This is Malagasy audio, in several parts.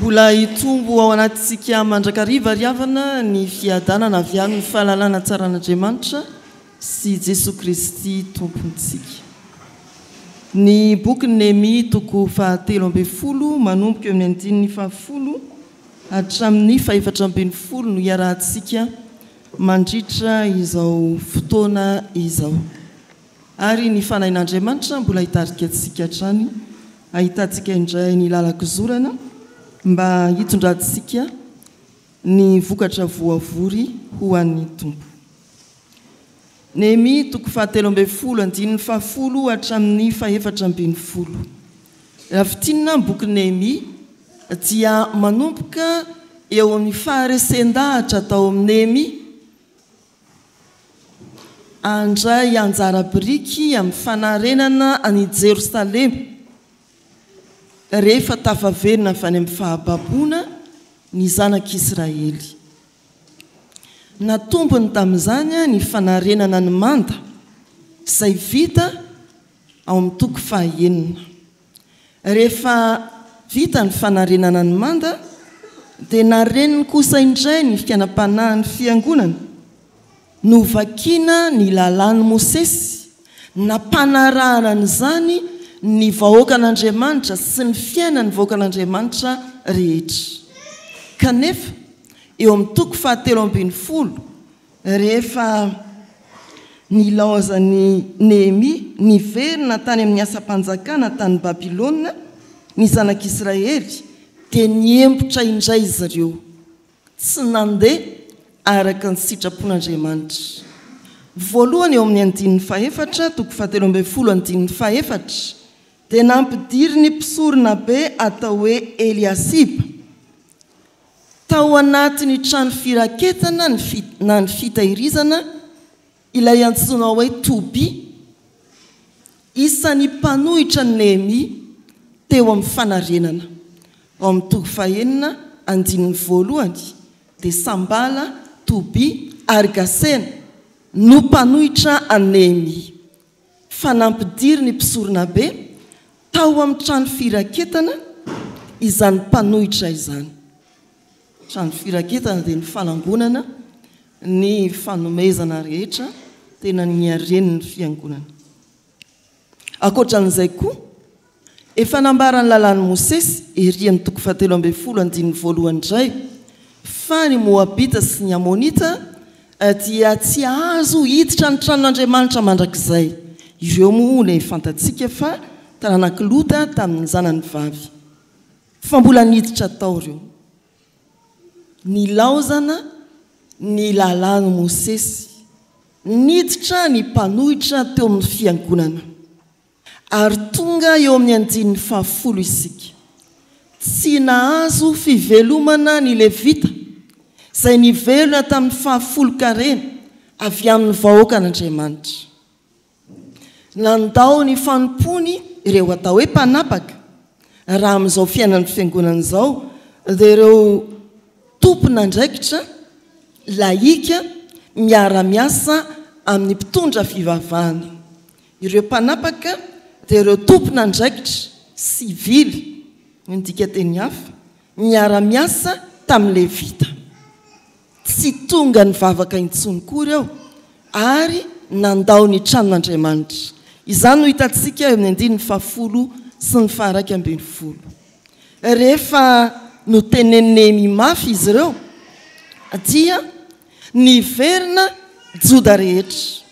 Mbola hitombo ao anatintsika mandrakariva ry havana ny fiadanana avy amin'ny fahalalana tsaran'Andriamanitra sy Jesoa Kristy Tompontsika. Ny bokin'i Nehemia toko fahatelo ambin'ny folo manomboka eo amin'ny andininy fahafolo hatramin'ny fahefatra ambin'ny folo no iarahantsika mandritra izao fotoana izao. Ary ny Fanahin'Andriamanitra mbola hitarika antsika hatrany hahitantsika indray ny lalan-kizorana mba hitondrantsika ny vokatra voavory ho an'ny Tompo. Nehemia toko fahatelo ambin'ny folo andininy fahafolo hatramin'ny fahefatra ambin'ny folo. Raha fintinina ny bokin'i Nehemia dia manomboka eo amin'ny faharesen-dahatra atao amin'i Nehemia handray anjara biriky amin'ny fanarenana an'i Jerosalema rehefa tafaverina avy any amin'ny fahababoana ny zanak'Israely. Natombony tamin'izany ny fanarenana ny manda izay vita ao amin'ny toko fahaenina. Rehefa vita ny fanarenana ny manda dia nareniny kosa indray ny fiainam-panahin'ny fiangonana. Novakiana ny lalàn'i Mosesy, nampanarahana an'izany ny vahoakan'Andriamanitra sy ny fiainan'ny vahoakan'Andriamanitra rehetra. Kanefa, eo amin'ny toko fahatelo ambin'ny folo, rehefa nilaozan'i Nehemia niverina tany amin'ny asam-panjakana tany Babylona ny zanak'Israely, dia niembotra indray izy ireo. Tsy nandeha araka ny sitrapon'Andriamanitra. Voalohany eo amin'ny andininy fahefatra, toko fahatelo ambin'ny folo andininy fahefatra, dia nampidirin'ny mpisoronabe atao hoe Eliasiba tao anatin'ny trano firaketana ny na ny fitahirizana ilay antsoina hoe Tobia, isan'ny mpanohitra an'i Nehemia teo amin'ny fanarenana. Ao amin'ny toko fahenina andininy voalohany dia Sambala, Tobia ary Gasena no mpanohitra an'i Nehemia, fa nampidirin'ny mpisoronabe tao amin'ny trano firaketana izany mpanohitra izany. Trano firaketana dia ny fanangonana ny fanomezana rehetra tena niaren'ny fiangonana. Ankoatra an'izay koa, efa nambaran'ny lalàn'i Mosesy ery amin'ny toko fahatelo ambin'ny folo andininy voalohany indray fa ny Moabita sy ny Amonita dia tsy hahazo hiditra ny tranon'Andriamanitra mandrakizay. Ireo moa ilay fantatsika fa taranak'i Lota tamin'ny zanany vavy. Fa mbola niditra tao ireo. Nilaozana ny lalàn'i Mosesy. Niditra ny mpanohitra teo amin'ny fiangonana. Ary tonga eo amin'ny andininy fahafolo isika. Tsy nahazo fivelomana ny Levita, izay nivelona tamin'ny fahafolon-karena avy amin'ny vahoakan'Andriamanitra. Nandao ny fanompoany ireo atao hoe mpanapaka, raha amin'izao fiainan'ny fiangonana izao dia ireo tompon'andraikitra lahika miara-miasa amin'ny mpitondra fivavahana. Ireo mpanapaka dia ireo tompon'andraikitra sivily, hoy ny dikanteny hafa, miara-miasa tamin'ny Levita. Tsy tonga nivavaka intsony koa ireo ary nandao ny tranon'Andriamanitra. Izany no hitantsika eo amin'ny andininy fahafolo sy ny faharaika ambin'ny folo. Rehefa notenenin'i Nehemia mafy izy ireo, dia niverina Joda rehetra,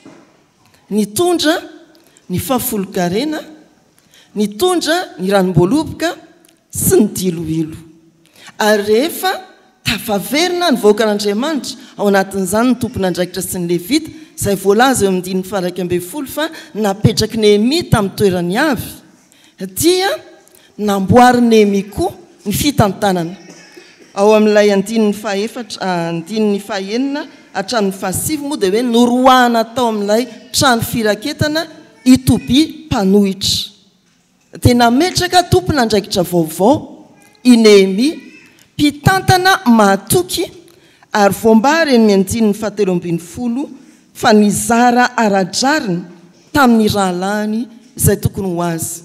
nitondra ny fahafolon-karena, nitondra ny ranom-boaloboka sy ny diloilo. Ary rehefa tafaverina ny vahoakan'Andriamanitra, ao anatin'izany ny tompon'andraikitra sy ny Levita, izay voalaza eo amin'ny andininy faha-iraika ambin'ny folo fa napetrak'i Nehemia tamin'ny toerany avy, dia namboarin'i Nehemia koa ny fitantanana. Ao amin'ilay andininy fahaefatra, andininy fahaenina hatramin'ny fahasivy moa dia hoe noroahana tao amin'ilay trano firaketana i Tobia mpanohitra. Dia nametraka tompon'andraikitra vaovao i Nehemia, mpitantana mahatoky, ary voambara eny amin'ny andininy fahatelo ambin'ny folo fa nizara ara-drariny tamin'ny rahalahiny izay tokony ho azy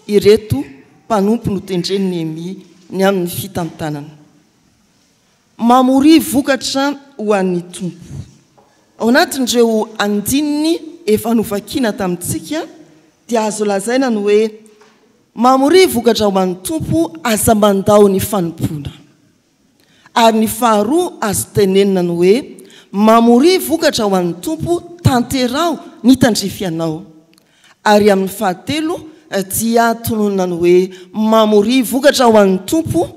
ireto mpanompo notendren'i Nehemia. ny amin'ny fitantanana. Mamoria vokatra ho an'ny Tompo. Ao anatin'ireo andininy efa novakiana tamintsika dia azo lazaina ny hoe mamoria vokatra ho an'ny Tompo aza mandao ny fanompoana. Ary ny faharoa azo tenenina ny hoe mamoria vokatra ho an'ny Tompo tanteraho ny tandrify anao. Ary amin'ny fahatelo dia tononina ny hoe mamoria vokatra ho an'ny Tompo,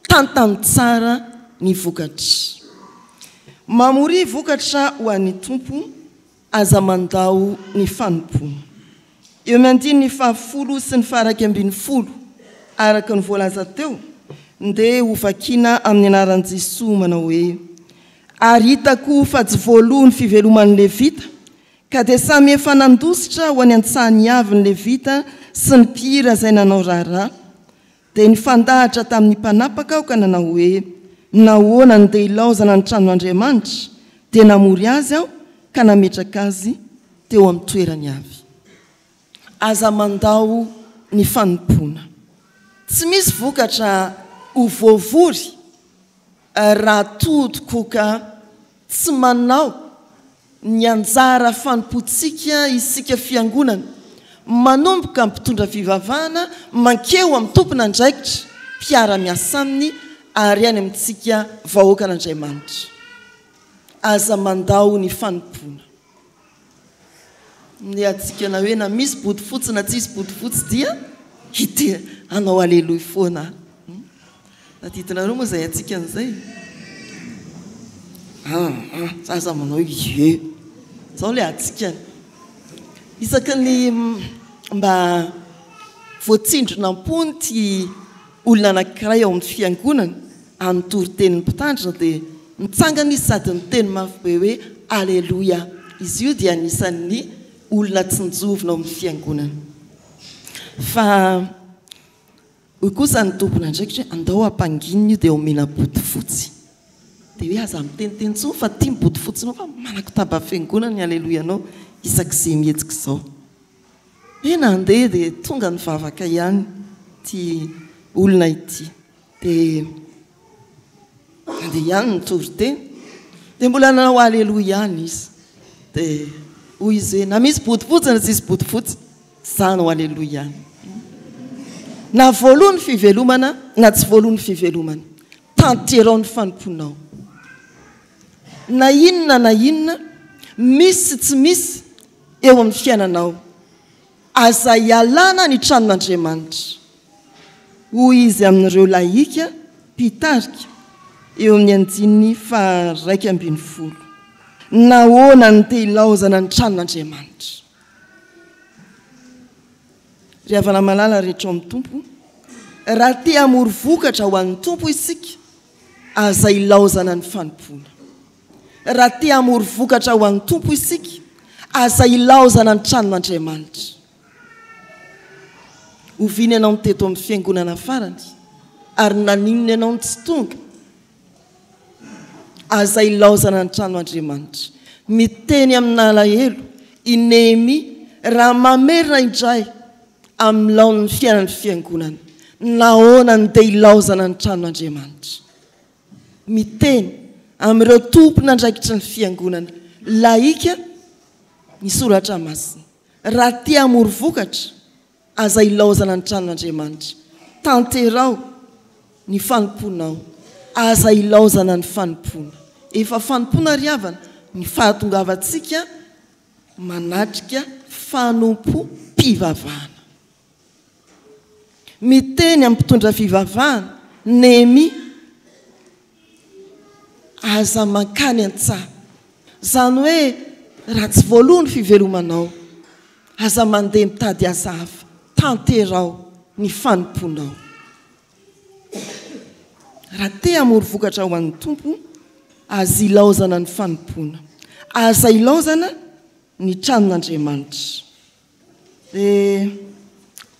tantano tsara ny vokatra. Mamoria vokatra ho an'ny Tompo, aza mandao ny fanompoana. Eo amin'ny andininy fahafolo sy ny faha-11, araka ny voalaza teo, dia hovakiana amin'ny anaran'i Jesoa manao hoe, Ary hitako fa tsy voaloa ny fiveloman'ny Levita, Ka dia samy efa nandositra ho any an-tsahany avy ny Levita sy ny mpihira izay nanao raharaha. Dia nifandahatra tamin'ny mpanapaka aho ka nanao hoe, Nahoana no dia ilaozana ny tranon'Andriamanitra? Dia namory azy aho ka nametraka azy teo amin'ny toerany avy. Aza mandao ny fanompoana. Tsy misy vokatra ho voavory raha toa tokoa ka tsy manao ny anjara fanompoantsika isika fiangonana, manomboka amin'ny mpitondra fivavahana mankeo amin'ny tompon'andraikitra mpiara-miasa aminy ary any amintsika vahoakan'Andriamanitra. Aza mandao ny fanompoana. Ny hatsikana hoe na misy bodofotsy na tsisy bodofotsy dia hite hanao aleloia foana aho. Tadidinareo moa izay hatsikana izay? Ah, ah, za aza manao ie. Izao ilay hatsikana. Isaky ny mba voatsindrona am-pony ity olona anankiray ao amin'ny fiangonana amin'ny toritenin'ny mpitandrina dia mitsangana izy sady miteny mafy be hoe Aleloia! Izy io dia anisan'ny olona tsinjovina ao amin'ny fiangonana. Fa hoy kosa ny tompon'andraikitra hoe andao hampanginina io dia omena bodofotsy. Dia hoe aza miteniteny intsony fa ity ny bodofotsinao fa manakotaba fiangonana ny Aleloianao isak'izay mihetsika izao. Hoe nandeha dia tonga nivavaka ihany ity olona ity. Dia nandeha ihany nitory teny. Dia mbola nanao aleloia ihany izy. Dia hoy izy hoe na misy bodofotsy na tsisy bodofotsy, za hanao aleloia ihany. Na voaloha ny fivelomana na tsy voaloha ny fivelomana, tanterao ny fanompoanao. Na inona na inona misy sy tsy misy eo amin'ny fiainanao. Aza ialana ny tranon'Andriamanitra, hoy izy amin'ireo lahika mpitarika eo amin'ny andininy faha-11. Nahoana no te hilaozana ny tranon'Andriamanitra? Ry havana malala rehetra ao amin'ny Tompo, raha te hamory vokatra ho an'ny Tompo isika, aza ilaozana ny fanompoana. Raha te hamory vokatra ho an'ny Tompo isika, aza ilaozana ny tranon'Andriamanitra. Oviana ianao no teto amin'ny fiangonana farany? Ary naninona ianao no tsy tonga? Aza ilaozana ny tranon'Andriamanitra. Miteny amin'alahelo i Nehemia raha mamerina indray amin'ny laoniny fiainan'ny fiangonana. Nahoana no te hilaozana ny tranon'Andriamanitra? Miteny amin'ireo tompon'andraikitry ny fiangonana laika ny Soratra Masina. Raha te hamory vokatra, aza ilaozana ny tranon'Andriamanitra. Tanteraho ny fanompoanao. Aza ilaozana ny fanompoana. Efa fanompoana ry havana ny fahatongavantsika manatrika fanompoam-pivavahana. Miteny amin'ny mpitondra fivavahana, Nehemia, Aza mankany an-tsaha. Izany hoe raha tsy voaloa ny fivelomanao, aza mandeha mitady asa hafa, tanteraho ny fanompoanao. Raha te hamory vokatra ho an'ny Tompo, aza ilaozana ny fanompoana. Aza ilaozana ny tranon'Andriamanitra. Dia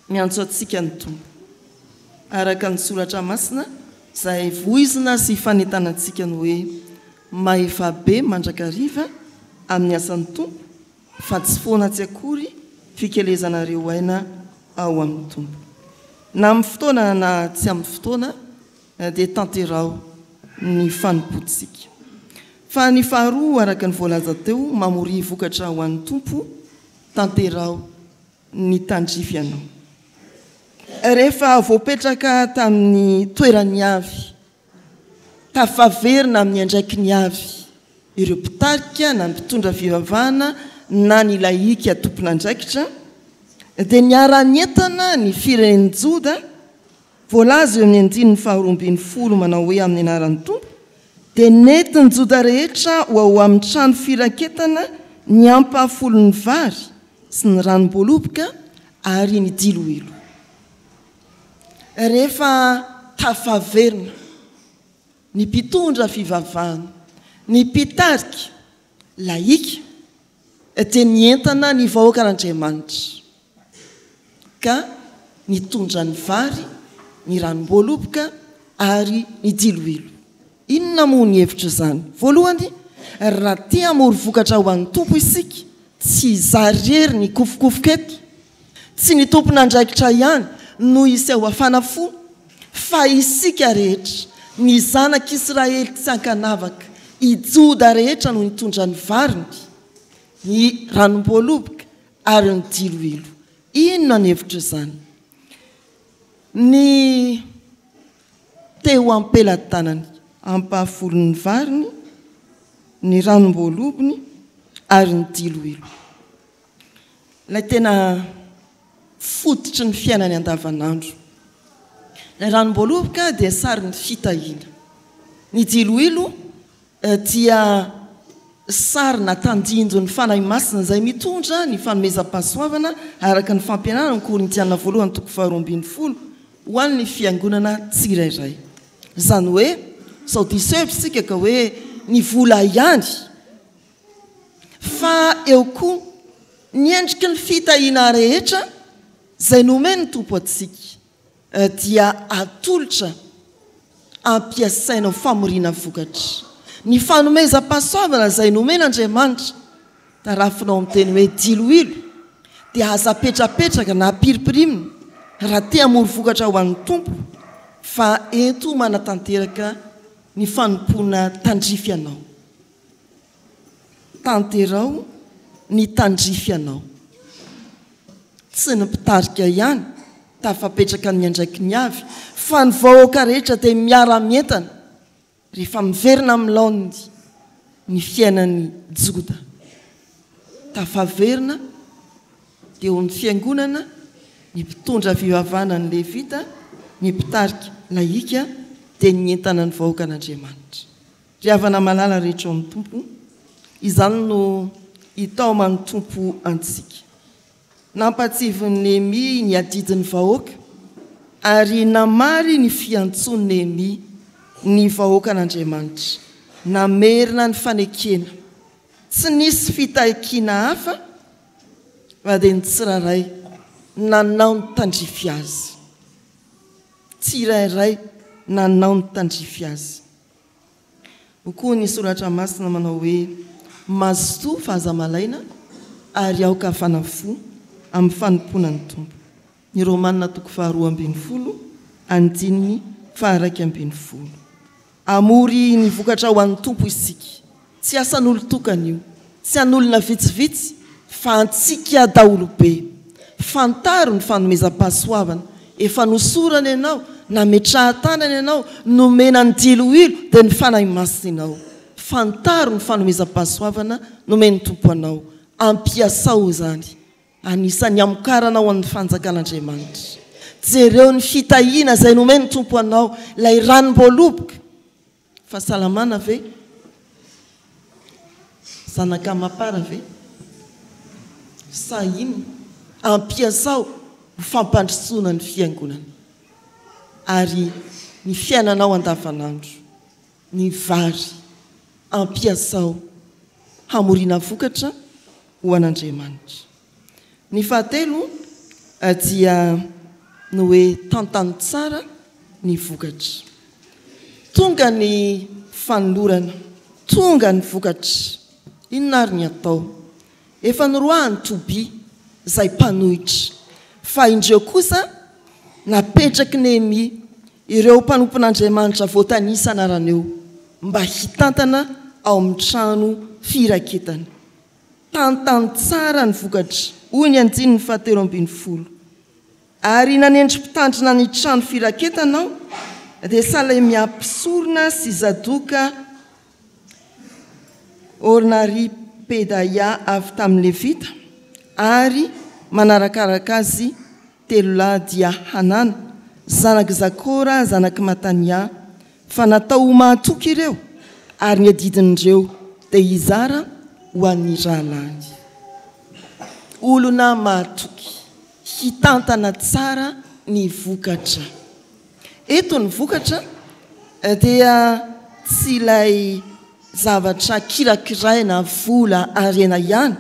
miantso antsika ny Tompo. Araka ny Soratra Masina izay voizina sy ifanentanantsika ny hoe, Mahefa be mandrakariva amin'ny asan'ny Tompo, fa tsy foana tsy akory fikelezanareo aina ao amin'ny Tompo. Na amin'ny fotoana na tsy amin'ny fotoana. dia tanteraho ny fanompoantsika. Fa ny faharoa araka ny voalaza teo, mamoria vokatra ho an'ny Tompo, tanteraho ny tandrify anao. Rehefa voapetraka tamin'ny toerany avy, tafaverina amin'ny andraikiny avy ireo mpitarika na ny mpitondra fivavahana na ny lahika tompon'andraikitra, dia niara-nientana ny firenen'i Joda Voalaza eo amin'ny andininy faharoa ambinifolo manao hoe amin'ny anaran'ny Tompo, dia nentin'ny Joda rehetra ho ao amin'ny trano firaketana ny ampahafolon'ny vary sy ny ranom-boaloboka ary ny diloilo. Rehefa tafaverina ny mpitondra fivavahana, ny mpitarika lahika, dia nientana ny vahoakan'Andriamanitra. Ka nitondra ny vary, ny ranom-boaloboka ary ny diloilo. Inona moa ny hevitr'izany? Voalohany, raha te hamory vokatra ho an'ny Tompo isika, tsy izaho irery ny hikofokofoka eto, tsy ny tompon'andraikitra ihany no hiseho hafana fo, fa isika rehetra, ny zanak'Israely tsy ankanavaka, i Joda rehetra no nitondra ny variny, ny ranom-boaloboka ary ny diloilo. Inona ny hevitr'izany? Ny teo am-pelatanany, ampahafolon'ny variny, ny ranom-boalobony ary ny diloilo. Ilay tena fototry ny fiainany andavanandro. Ilay ranom-boaloboka dia sarin'ny fitahiana. Ny diloilo dia sary na tandindon'ny Fanahy Masina izay mitondra ny fanomezam-pahasoavana araka ny fampianarana ny Korintiana voalohany toko faharoa ambinifolo ho an'ny fiangonana tsirairay. Izany hoe sao diso hevitra isika ka hoe ny vola ihany fa eo koa ny endriky ny fitahiana rehetra izay nomen'ny Tompo antsika. dia atolotra ampiasaina ho famoriana vokatra. Ny fanomezam-pahasoavana izay nomen'Andriamanitra, tarafinao amin'ny teny hoe diloilo, dia aza apetrapetraka na apiripirimina raha te hamory vokatra ho an'ny Tompo, fa ento manatanteraka ny fanompoana tandrify anao. Tanteraho ny tandrify anao. Tsy ny mpitarika ihany tafapetraka ny andraikiny avy fa ny vahoaka rehetra dia miara-mientana rehefa miverina amin'ny laoniny ny fiainan'i Joda. Tafaverina dia eo amin'ny fiangonana ny mpitondra fivavahana ny Levita, ny mpitarika lahika dia nientana ny vahoakan'Andriamanitra. Ry havana malala rehetra ao amin'ny Tompo, izany no itaoman'ny Tompo antsika. Nampatsiavin'i Nehemia ny adidin'ny vahoaka ary namaly ny fiantsoan'i Nehemia ny vahoakan'Andriamanitra, namerina ny fanekena. Tsy nisy fitakiana hafa fa dia ny tsirairay nanao ny tandrify azy. Tsirairay nanao ny tandrify azy. Hoy koa ny Soratra Masina manao hoe, Mazotoa fa aza malaina, ary aoka hafana fo amin'ny fanompoana ny Tompo. Ny Romana toko faharoa ambinifolo, andininy faha-iraika ambinifolo. Hamory ny vokatra ho an'ny Tompo isika. Tsy asan'olon-tokana io, tsy an'olona vitsivitsy, fa antsika daholobe. Fantaro ny fanomezam-pahasoavana efa nosorana ianao, nametrahan-tanana ianao, nomena ny diloilo, dia ny Fanahy Masina ianao. Fantaro ny fanomezam-pahasoavana nomen'ny Tompo anao. Ampiasao izany. Anisan'ny hamokarana ho an'ny fanjakan'Andriamanitra. Jereo ny fitahiana izay nomen'ny Tompo anao, ilay ranom-boaloboka. Fahasalamana ve? Zanaka amam-para ve? Sa inona? Ampiasao ho fampandrosoana ny fiangonana ary ny fiainanao andavanandro ny vary. Ampiasao hamoriana vokatra ho an'Andriamanitra. Ny fahatelo dia ny hoe tantano tsara ny vokatra. Tonga ny fanolorana, tonga ny vokatra. Inona ary ny atao? Efa noroahan'i Tobia izay mpanohitra, fa indreo kosa napetrak'i Nehemia. ireo mpanompon'Andriamanitra voatanisa anarana eo mba hitantana ao amin'ny trano firaketana. Tantano tsara ny vokatra, hoy ny andininy fahatelo ambin'ny folo. Ary nanendry mpitandrina ny trano firaketana aho, dia Salemia mpisorona sy Zadoka Ornary Pedaia avy tamin'ny Levita, ary manarakaraka azy telo lahy dia Hanana, zanak'i Zakora, zanak'i Matania, fa natao ho mahatoky ireo, ary ny adidin'ireo dia hizara ho an'ny rahalahiny. Olona mahatoky hitantana tsara ny vokatra. Eto ny vokatra dia tsy ilay zavatra kirakiraina vola harena ihany,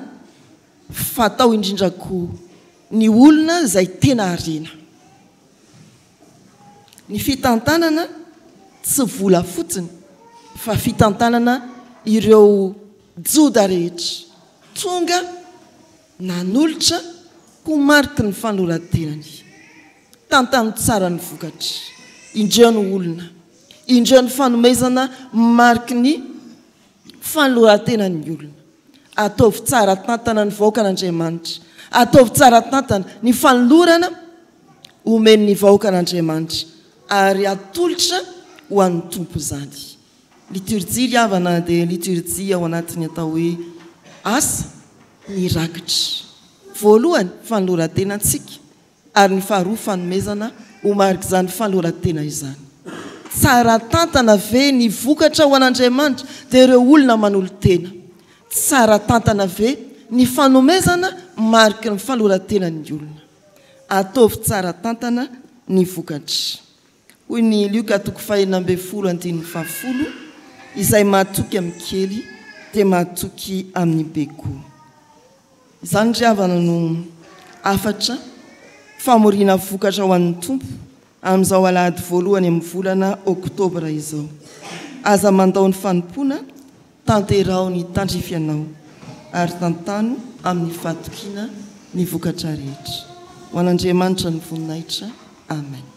fa atao indrindra koa ny olona izay tena harena. Ny fitantanana tsy vola fotsiny fa fitantanana ireo Joda rehetra tonga nanolotra ho mariky ny fanoloran-tenany. Tantano tsara ny vokatra. Indreo ny olona. Indreo ny fanomezana mariky ny fanoloran-tenan'ny olona. Ataovy tsara tantana ny vahoakan'Andriamanitra. Ataovy tsara tantana ny fanolorana omen'ny vahoakan'Andriamanitra ary atolotra ho an'ny Tompo izany. Liturjia ry havana dia liturjia ao anatin'ny atao hoe asa ny rakitra. Voalohany, fanoloran-tenantsika, ary ny faharoa fanomezana ho marik'izany fanoloran-tena izany. Tsara tantana ve ny vokatra ho an'Andriamanitra dia ireo olona manolo-tena? Tsara tantana ve ny fanomezana mariky ny fanoloran-tenan'ny olona? Ataovy tsara tantana ny vokatra. Hoy ny Lioka toko fahenina ambin'ny folo andininy fahafolo, Izay mahatoky amin'ny kely dia mahatoky amin'ny be koa. Izany ry havana no hafatra famoriana vokatra ho an'ny Tompo amin'izao alahady voalohany amin'ny volana oktobra izao. Aza mandao ny fanompoana, tanteraho ny tandrify anao ary tantano amin'ny fahatokiana ny vokatra rehetra. Ho an'Andriamanitra ny voninahitra. Amen.